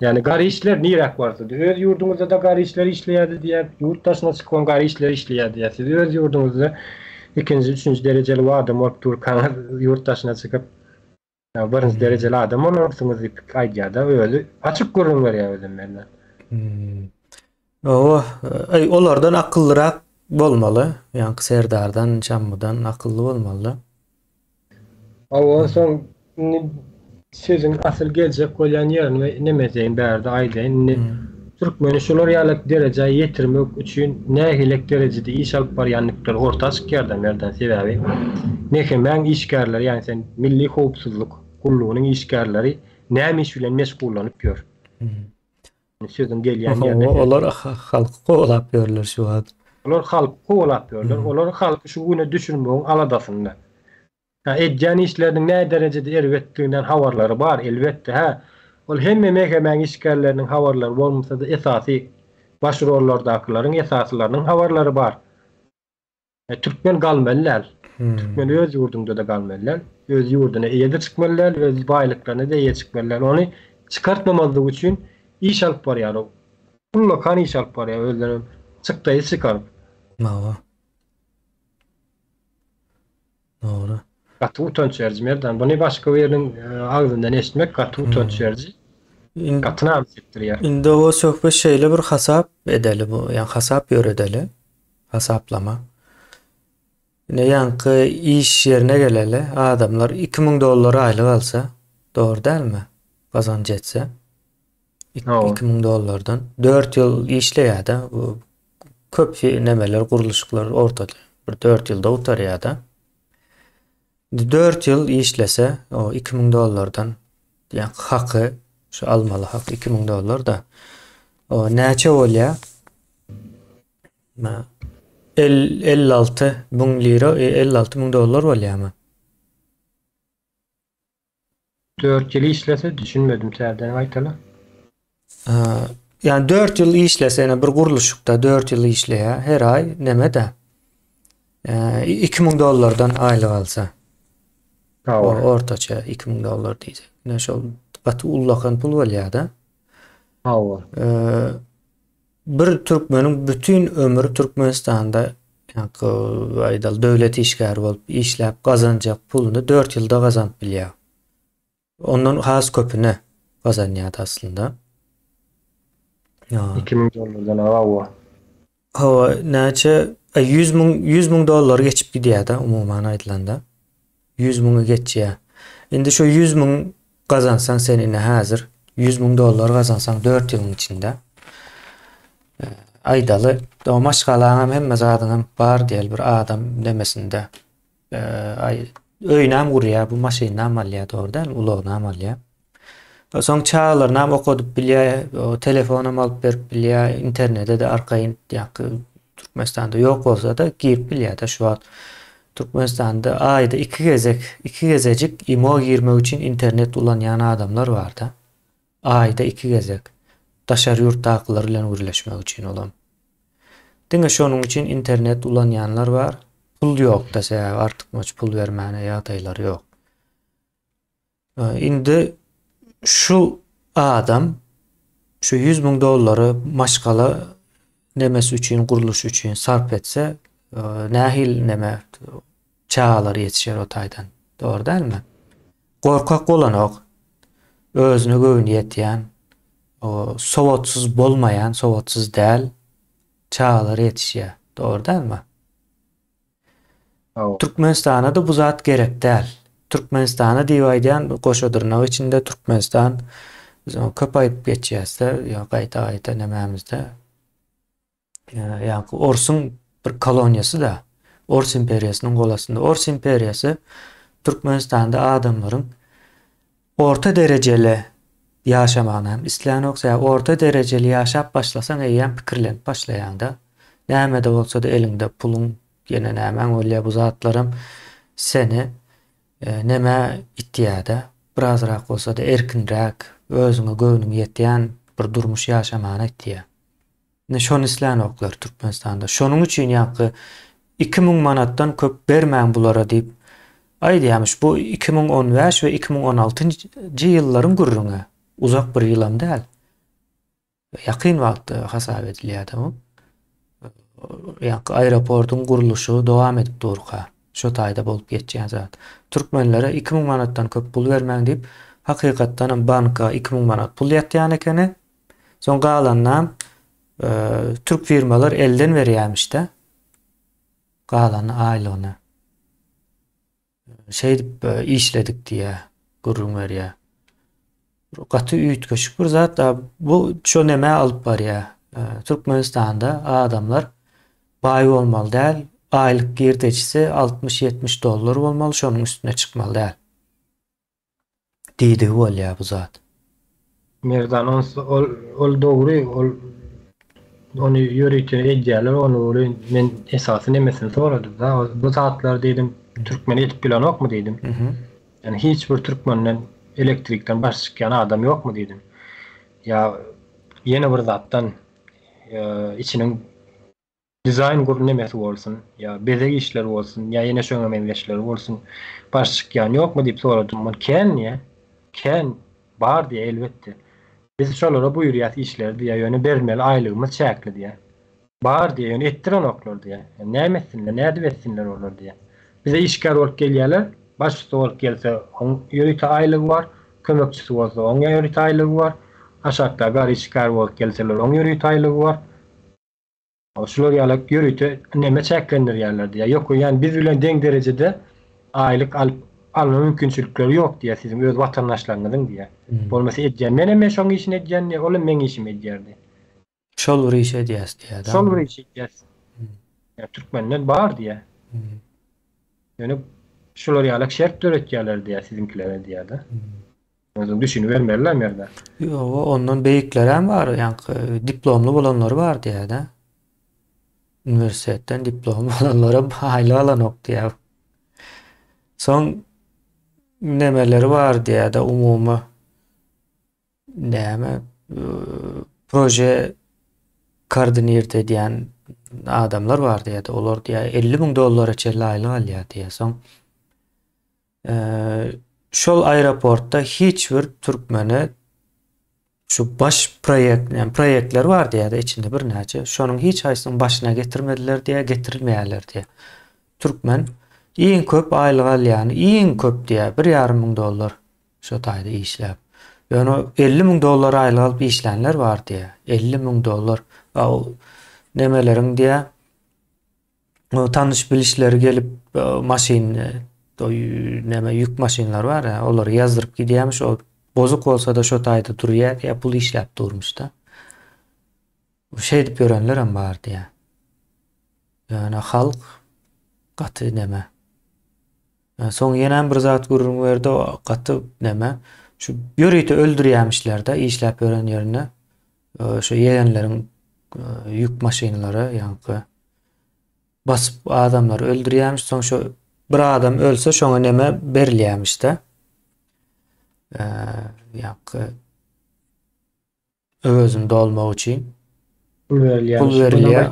Ýagny gar işler niräk barsa-da, öz ýurduňyzda-da gar işler işleýärdi diýýär, ýurt daşyna çykyp gar işler işleýär diýýär. Siz öz ýurduňyzda ikinji, üçünji derejeli adam bolup durkaňyz, ýurt daşyna çykyp, birinji derejeli adam bolarsyňyz diýip aýdýar-da, özi açyk gürrüň berýär özem menden. Hawa, aý olardan akyllyrak bolmaly, ýaňky Serdardan, Çammydan akylly bolmaly-da. Hawa, onsoň indi sözüň asyl geljek bolýan ýerini neme edeýin bärde aýdaýyn. Indi türkmeni şular ýalak derejä ýetirmek üçin nähilek derejede iş alyp barýandyklary orta çykýar-da Merdan, sebäbi MHM-iň işgärleri, ýagny sen Milli howpsuzlyk gullugynyň işgärleri näme iş bilen meşgullanyp ýör? Sözüň gelýän ýerine Hawa, olar halky kowalap ýörler şu wagt. Olar halky kowalap ýörler. Olar halky şu güne düşürmegiň aladasynda. Hä, edýän işleriniň nä derejede erbetdiginden habarlary bar, elbetde. Hä, ol hemme MHM-iň işgärleriniň habarlary bolmasa-da, esasy baş rollardakylaryň esasylarynyň habarlary bar. Türkmen galmaly däl. Türkmen öz ýurduňda-da galmaly däl. Öz ýurduna eýe-de çykmaly däl, öz baýlyklaryna-da eýe çykmaly däl. Ony çykartmamazlyk üçin iş alyp barýar. Ullakan iş alyp barýar özlerem çykdaýy çykaryp. Hawa. Dogry. Gaty utanç beriji Merdan. Buny başga biriniň agzyndan eşitmek gaty utanç beriji. Gaty namys etdirýär. Indi o söhbet şeýle bir hasap edeli bu, ýa hasap ýöredeli. Hasaplama. Ine ýaňky iş ýerine geleli, adamlar 2000 dollar aýlyk alsa, dogry dälmi? Gazanç etse. 2000 dollardan 4 ýyl işleýär-de, bu köp nemeler, gurluşyklar ortada bir 4 ýylda gutarýar-da. 4 ýyl işlese, o 2000 dollardan ýa haky, şu almaly hak 2000 dollar da. O näçe bolýar? 56 müň lira, 56 e, müň dollar bolýarmy? 4 ýyl işlese düşünmedim täzeden gaýtala. Ýani 4 ýyl işlese ýene bir gurluşykda 4 ýyl işleýär her aý neme-de 2000 dollardan aýlyk alsa. Hawa. Ortaça 2000 dollar diýsek. Ine şol gaty ullakan pul bolýar-da. Hawa. Bir türkmeniň bütin ömri Türkmenistanda ýaňky aýdaly döwlet işgäri bolup işläp gazanjak puluny 4 ýylda gazanyp bilýär. Ondan has köpüne gazanýar aslynda. 2000 dollardan hawa. Hawa, näçe 100 müň 100 müň dollar geçip gidýär-de umuman aýdylanda. 100 müňi geçýär. Indi şu 100 müň gazansaň sen indi häzir 100 müň dollar gazansaň 4 ýylyň içinde e, aýdaly o maşgalaňam hemme zadyňam bar diýeli bir adam nemesinde e, aý öýünem gurýar, bu maşynam alýar, dogry dälmi? Ulagynam alýar. Soň çagalarynam okadyp bilýär, telefonam alyp berip bilýär, internete-de arkaýyn ýa-da Türkmenistanda ýok bolsa-da girip bilýär-de şu wagt. Türkmenistanda aýda iki gezek, iki gezejik imo girmek üçin internet ulanýan adamlar bar-da. Aýda iki gezek. Daşary ýurtdakylar bilen gürleşmek üçin olam. Diňe şonuň üçin internet ulanýanlar bar. Pul ýok-da sebäbi artykmaç pul bermäne ýagdaýlary ýok. Indi şu adam şu 100 müň dollary maşgala nemesi üçin, gurluş üçin sarp etse, nähili neme çagalary ýetişer o taýdan. Dogry dälmi? Gorkak bolanok. Özüne göwni ýetýän, o sowatsyz bolmaýan, sowatsyz däl çagalary ýetişýär. Dogry dälmi? Türkmenistana-da bu zat gerek däl. Türkmenistana diýip aýdýan goşa dyrnak içinde Türkmenistan biz ony köp aýdyp geçýäs-de, ýa gaýta-gaýta nemämizde. Ýaňky orsuň bir koloniýasy-da. Ors imperiýasynyň gol astynda. Ors imperiýasy Türkmenistanda adamlaryň Orta derejeli ýaşamagyny hem islänok. Sebäbi orta derejeli ýaşap başlasaň eýýäm pikirlenip başlaýaňda. Näme-de bolsa-da eliňde puluň, ýene nämäň bolýar bu zatlaram seni nämä itýär-de. Birazrak bolsa-da erkinräk, özüňe göwnüň ýetýän bir durmuş ýaşamana itýär. Ine şony islänoklar Türkmenistanda. Şonuň üçin ýaňky 2000 manatdan köp bermäň bulara diýip. Aýdýarmyş, bu 2015 we 2016-njy ýyllaryň gürrüňi. Uzak bir ýylam däl. Ýakyn wagtda hasap edilýär-de bu. Ýaňky aeroportyň gurluşygy dowam edip durka, şo taýda bolup geçýän zat. Türkmenlere 2000 manatdan köp pul bermäň diýip, hakykatdanam banka 2000 manat pul ýatýan ekeni. Soň galanynam türk firmalar elden berýärmiş-de. Galany aýlygyna. Şeýdip işledik diýýär, gürrüň berýär. Gaty üýtgeşik bir zat. Bu şo nämä alyp barýar? Türkmenistanda adamlar baý bolmaly däl, aýlyk girdejisi 60-70 dollar bolmaly, şonuň üstüne çykmaly däl. Diýdigi bolýar bu zat. Merdan onsy ol ol dogry ol ony ýörite edýärler ony welin men esasy nemesini soradym da bu zatlar diýdim türkmen edip bilenokmy diýdim. Ýani hiç bir türkmenden elektrikden baş çykýan adam ýokmy diýdim. Ýa ýene bir zatdan içiniň Dizaýn gur nemesi bolsun, ýa bezeg işleri bolsun, ýa ýene şoňa meňzeşleri bolsun, baş çykýan ýokmy diýip soradym. Ol kän diýýä. Kän, bar diýýä, elbetde. Biz şolara buýurýas işleri diýýä, ýöne bermeli aýlygymyz çäkli diýýä. Bar diýýä, ýöne etdirenoklar diýýä. Näme etsinler, nädip etsinler olar diýýä. Bize işgär bolup gelýärler, baş ussa bolup gelse, oň ýörite aýlygy bar, kömekçisi bolsa, oň ýörite aýlygy bar, aşakda gar işgär bolup gelseler, oň ýörite aýlygy bar. Şular ýaly ýörite neme çäklendirýärler diýýär. Ýok, ýani biz bilen deň derejede aýlyk alyp alma mümkinçilikleri ýok diýýär siziň öz watandaşlaryňyzyň diýýär. Bolmasa edýän menem men şoň işini edýän diýýär, olam meň işimi edýär diýýär. Şol bir işi edýäs diýýär. Şol bir işi edýäs. Ýa türkmenden bar diýýär. Ýöne şular ýaly şert döretýärler diýýär siziňkilere diýýär-de. Özüň düşünibermeli-le Merdan. Ýok, ondan beýiklerem bar, ýaňky diplomly bolanlary bar diýýär-de. Uniwersitetden diplom bolanlaram aýlyk alanok diýýär. Soň nemeleri bar diýýär-de umumy näme proje koordinird edýän adamlar bar diýýär-de. Olar diýýär 50 müň dollara çenli aýlyk alýar diýýär. Soň Şol aeroportda hiç bir türkmene şu baş proýekt, ýagny proýektler bar diýýär içinde birnäçe. Şonuň hiç haýsynyň başyna getirmediler diýýär, getirilmeýärler diýýär. Türkmen iň köp aýlyk alýany, iň köp diýýär, bir ýarym müň dollar şo taýda işläp. Ýöne 50 müň dollar aýlyk alyp işlänler bar diýýär. 50 müň dollar. Nemeleriň diýýär, tanyş bilişleri gelip maşyn näme ýük maşynlary bar ya olary ýazdyryp gidýärmiş o bozuk bolsa-da şo taýda durýar diýýär pul işläp durmuş-da. Şeýdip ýörenler hem bar diýýär. Ýöne halk gaty näme. Soň ýene bir zat gürrüň berdi, gaty näme. Şu ýörite öldürýärmişler-de işläp ýören ýerinde. Şu ýegenleriň ýük maşynlary ýaňky basyp adamlary öldürýärmiş. Soň şu bir adam ölse şoňa neme berilýärmiş-de. Ýaňky öwezini dolmak üçin. Pul berilýär. Pul berilýär.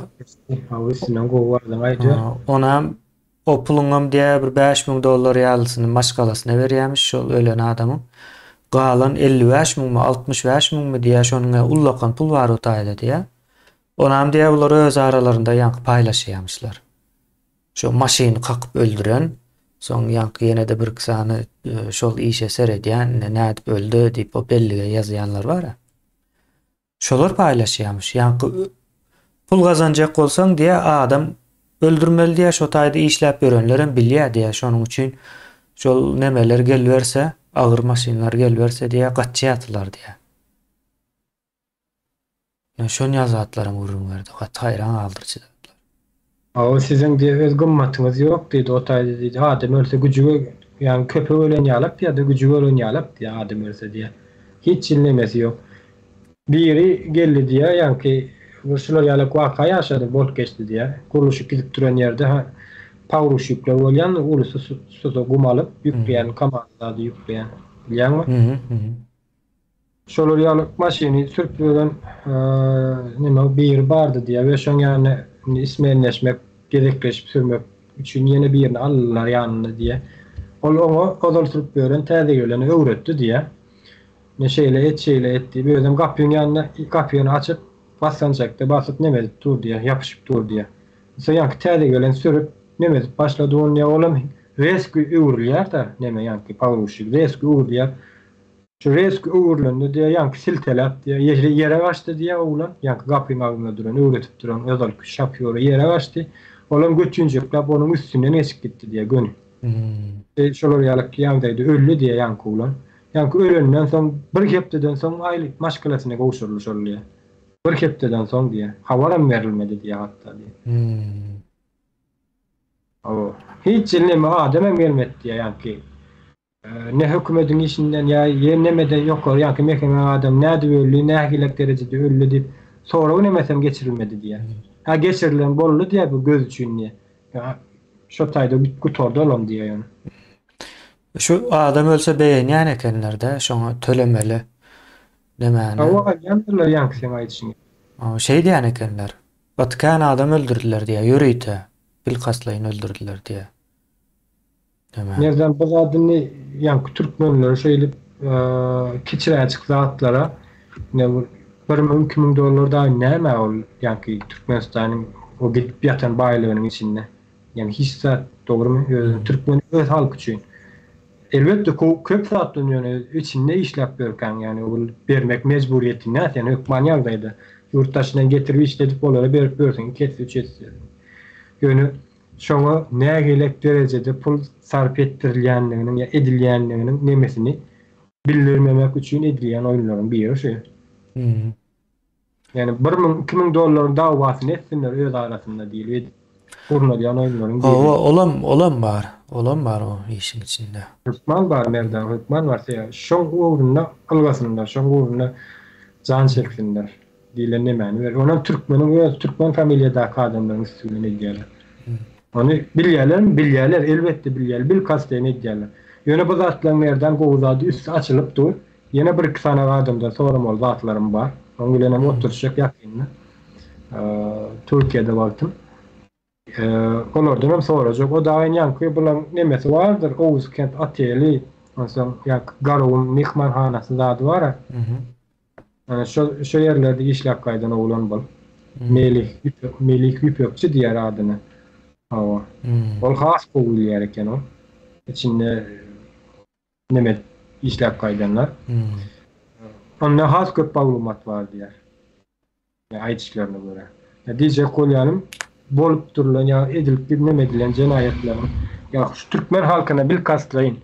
Hawa, üstünden gowy bardyň aýdýar. Onam o puluňam diýýär bir 5000 dollar ýalysyny maşgalasyna berýärmiş şol ölen adamyň. Galan 55 müňmi, 65 müňmi diýýär, şonuň ýaly ullakan pul bar o taýda diýýär. Onam diýýär bular öz aralarynda ýaňky paýlaşýarmyşlar. Şo maşyny kakyp öldüren, soň ýaňky ýene-de birki sany şol işe seredýän, ine nädip öldi diýip o bellige ýazýanlar bar-a. Şolar paýlaşýarmyş. Ýaňky pul gazanjak bolsaň diýýär, adam öldürmeli diýýär, şo taýda işläp ýörenlerem bilýär diýýär. Şonuň üçin şol nemeler geliberse, agyr maşynlar geliberse diýýär, gaçýardylar diýýär. Ýa şon ýaly zatlaram gürrüň berdi. Gaty haýran galdyryjy zatlar. Hawa siziň diýip öz gymmatyňyz ýok diýdi o taýda diýdi adam ölse güjüge ýagny köpek ölen ýalak diýýär-de güjük ölen ýalak diýýär adam ölse diýýär. Hiç hili nemesi ýok. Biri geldi diýýär ýaňky bir şular ýalak waka ýaşady bolup geçdi diýýär. Gurluşyk gidip duran ýerde ha pogruşikler bolýandyr ulusy susa gum alyp ýükleýän kamaz zady ýükleýän bilýäňmi? Şolar ýaly maşyny sürüp ýören neme biri bardy diýýär we şoň ýanyna indi ismenleşmek, gezekleşip sürmek üçin ýene birini aldylar ýanyna diýýär. Ol oňa ozal sürüp ýören täze geleni öwretdi diýýär. Ine şeýle et, şeýle et diýip, özem gapyň ýanynda gapyny açyp, basgançakda basyp neme edip dur diýýär, ýapyşyp dur diýýär. Soň ýaňky täze gelen sürüp, neme edip başlady ony diýýär, olam reski öwrülýär-de, neme ýaňky pogruzçik reski öwrülýär. Şu reski öwrülende diýýär, ýaňky silteläp diýýär, ýere ýere gaçdy diýýär oglan, ýaňky gapyň agzynda duran, öwretip duran ozalky şofýory ýere gaçdy. Olam götünjekläp onuň üstünden geçip gitdi diýýär, göni. E, şolar ýaly ýagdaýda öldi diýýär ýaňky oglan. Ýaňky ölenden soň, bir hepdeden soň aýly maşgalasyna gowşuryldy şol diýýär. Bir hepdeden soň diýýär. Habaram berilmedi diýýär hatda diýýär. Hawa. Hiç ýyl neme adam hem gelmedi diýýär ýaňky. Ne hökümediň işinden ýa ýe nemeden ýokary ýaňky meheme adam nädip öldi, nähilek derejede öldi diýip sorag nemesem geçirilmedi diýýär. Hä geçirilen boldy diýýär bu göz üçin diýýär. Ýa şo taýda gutardy olam diýýär ýöne. Şu adam ölse begenýän ekenlerde şoňa tölemeli nemäni. Hawa alýandyrlar ýaňky seň aýdyşyň ýaly. Şeý diýýän ekenler. Gaty kän adam öldürdiler diýýär ýörite bilkastlaýyn öldürdiler diýýär. Merdan bu zat indi ýaňky türkmenleri şeýdip kiçiräjik zatlara ine bir 1000 2000 dollar dagy näme ol ýaňky Türkmenistanyň o gidip ýatan baýlygynyň içinde. Ýani hiç zat dogrymy özüni türkmen öz halky üçin. Elbetde köp zatdan ýöne içinde işläp ýörkäň ýani ol bermek mejburyýetinde sen hökman ýagdaýda ýurt daşyndan getirip işledip olara berip ýörsüň iki esse üç esse. Ýöne Şoňa nägilek derejede pul sarp etdirilýänliginiň ýa edilýänliginiň nemesini bildirmemek üçin edilýän oýunlaryň biri şu. Ýani 1000, 2000 dollaryň dawasyny etsinler öz arasynda diýlip gurnalýan oýunlaryň biri. Hawa, olam, olam bar. Olam bar o işiň içinde. Hökman bar Merdan, hökman bar. Sebäbi şoň ugrunda ylgasynlar, şoň ugrunda jan çeksinler. Diýlen nemäni ber. Onam türkmeniň öz türkmen familiýadaky adamlaryň üsti bilen edýärler. Ony bilýärlermi? Bilýärler, elbetde bilýärler. Bilkastlaýyn edýärler. Ýöne bu zatlaryň Merdan gowy zady üsti açylyp dur. Ýene bir-iki sany adamdan soramaly zatlarym bar. Oň bilenem oturyşjak ýakynda. Türkiýede wagtym. Olardan hem sorajak. O dagyň ýaňky bulaň nemesi bardyr, Oguzkent oteli, onsoň ýaňky Garagum myhmanhanasy zady bar-a. Ana şo şo ýerlerde işläp gaýdan oglan bul. Melih Ýüpek, Melih Ýüpekçi diýýär adyna. Hawa. Ol has gowy bilýär eken ol. Içinde neme işläp gaýdanlar. Onda has köp maglumat bar diýýär. Aýdyşlaryna görä. Ýa diýjek bolýanym, bolup durlan ýa edilip neme edilen jenaýatlaryň ýa şu türkmen halkyna bilkastlaýyn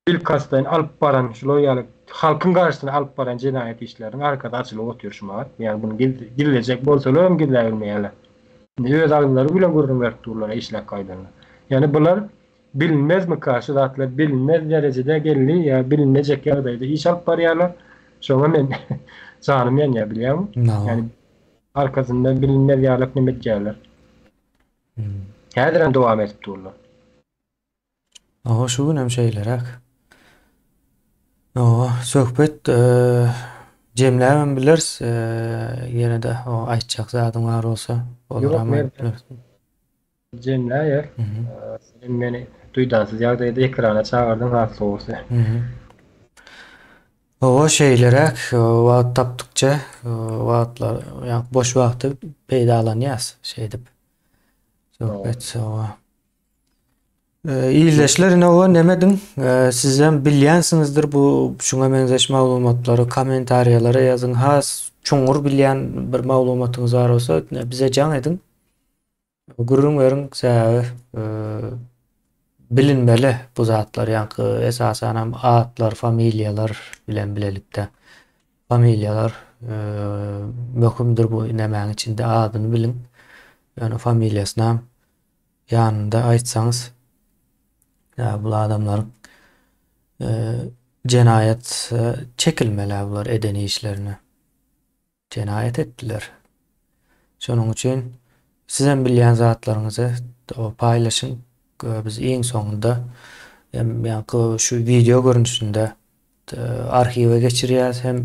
bilkastlaýyn alyp baran şular ýaly halkyň garşysyna alyp baran jenaýat işleriniň arkasy açylyp otyr şu mahat. Ýa muny gizlejek bolsalar hem gizläbilmeýärler. Indi öz agyzlary bilen gürrüň berip durlar işläp gaýdanlar. Ýagny bular Bilinmezmika şu zatlar bilinmez derejede geldi ýa bilinmejek ýagdaýda iş alyp barýarlar. Şoňa men janym ýanýar bilýäňmi? Ýani arkasynda bilinmez ýalak neme edýärler. Häzirem dowam edip durlar. Oho şu günem şeýleräk. Oho söhbet jemläbem bileris. Ýene-de aýtjak zadyň bar bolsa olaram aýdyp bilersiň. Jemläýer. Sen meni duýdansyz ýagdaýda ekrana çagyrdyň has dogrusy. Hawa şeýleräk wagt tapdykça wagtlar ýa boş wagty peýdalanýas şeýdip. Söhbet hawa. Ildeşler ine o nemediň sizem bilýänsiňizdir bu şuňa meňzeş maglumatlary kommentariýalara ýazyň has çuňňur bilýän bir maglumatyňyz bar bolsa bize jaň ediň. Gürrüň beriň sebäbi bilinmeli bu zatlar ýaňky esasanam atlar familiýalar bilen bilelikde familiýalar möhümdir bu nemäň içinde adyny biliň ýöne familiýasynam ýanynda aýtsaňyz ýa bul adamlaryň jenaýat çekilmeli bular eden işlerine. Jenaýat etdiler. Şonuň üçin sizem bilýän zatlaryňyzy paýlaşyň. Biz iň soňunda hem ýaňky şu wideo görnüşinde arhiwe geçirýäs hem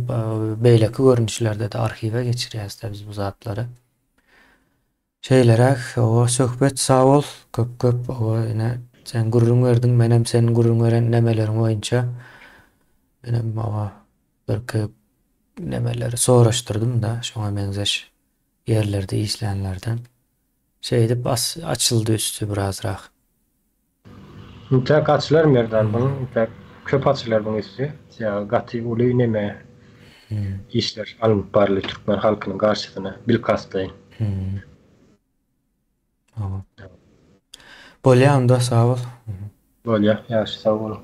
beýleki görnüşlerde-de arhiwe geçirýäs-de biz bu zatlary. Şeýleräk, oba söhbet sag bol, köp köp oba ine. Sen gürrüň berdiň, menem seniň gürrüň beren nemeleriň boýunça menem oňa birki nemeleri soraşdyrdym-da, şoňa meňzeş ýerlerde işlänlerden. Şeýdip açyldy üsti birazrak. Intäk açylar Merdan buň intäk köp açylar buň üsti. Sebäbi gaty uly neme işler alnyp baryldy türkmen halkynyň garşysyna bilkastlaýyn. Bolýa onda sag bol. Bolýa ýagşy sag boluň.